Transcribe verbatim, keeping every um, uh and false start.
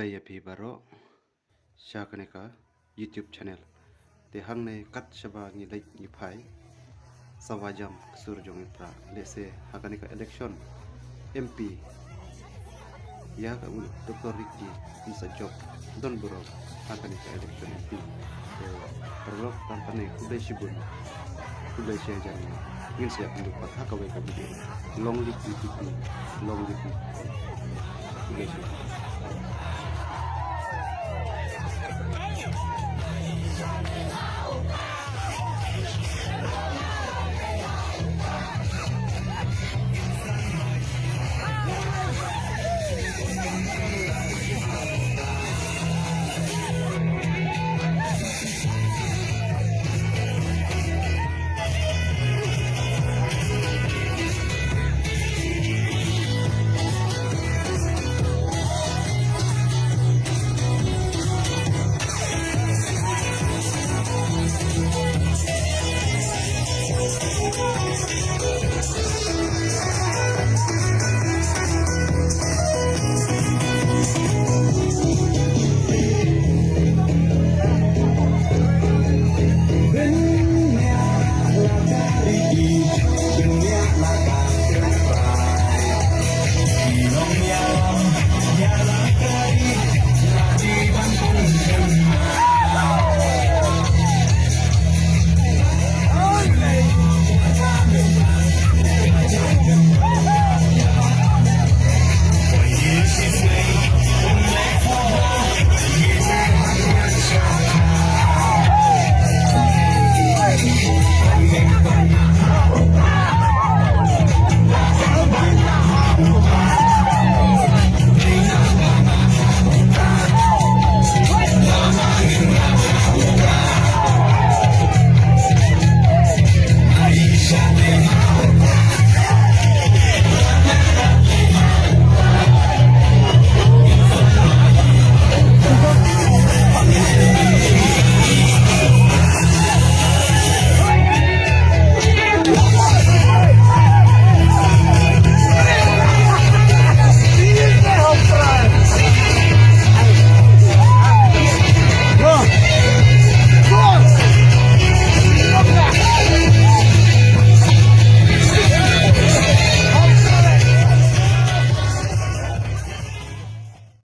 Ïa phi baroh sha kane ka YouTube channel. Te hangne kat shaba ngi leit ngi phai, sawa jam ka sur jong ngi pra. Lehse ha kane ka election M P, ïa ka u Doctor Ricky un sa jop don burom ha kane ka election M P. Te paralok, tang kane, khublei shibun. Khublei shihajar. Ngin sa ïakynduh pat ha kawei ka video. Long live U T P, long live U T P. Khublei shibun.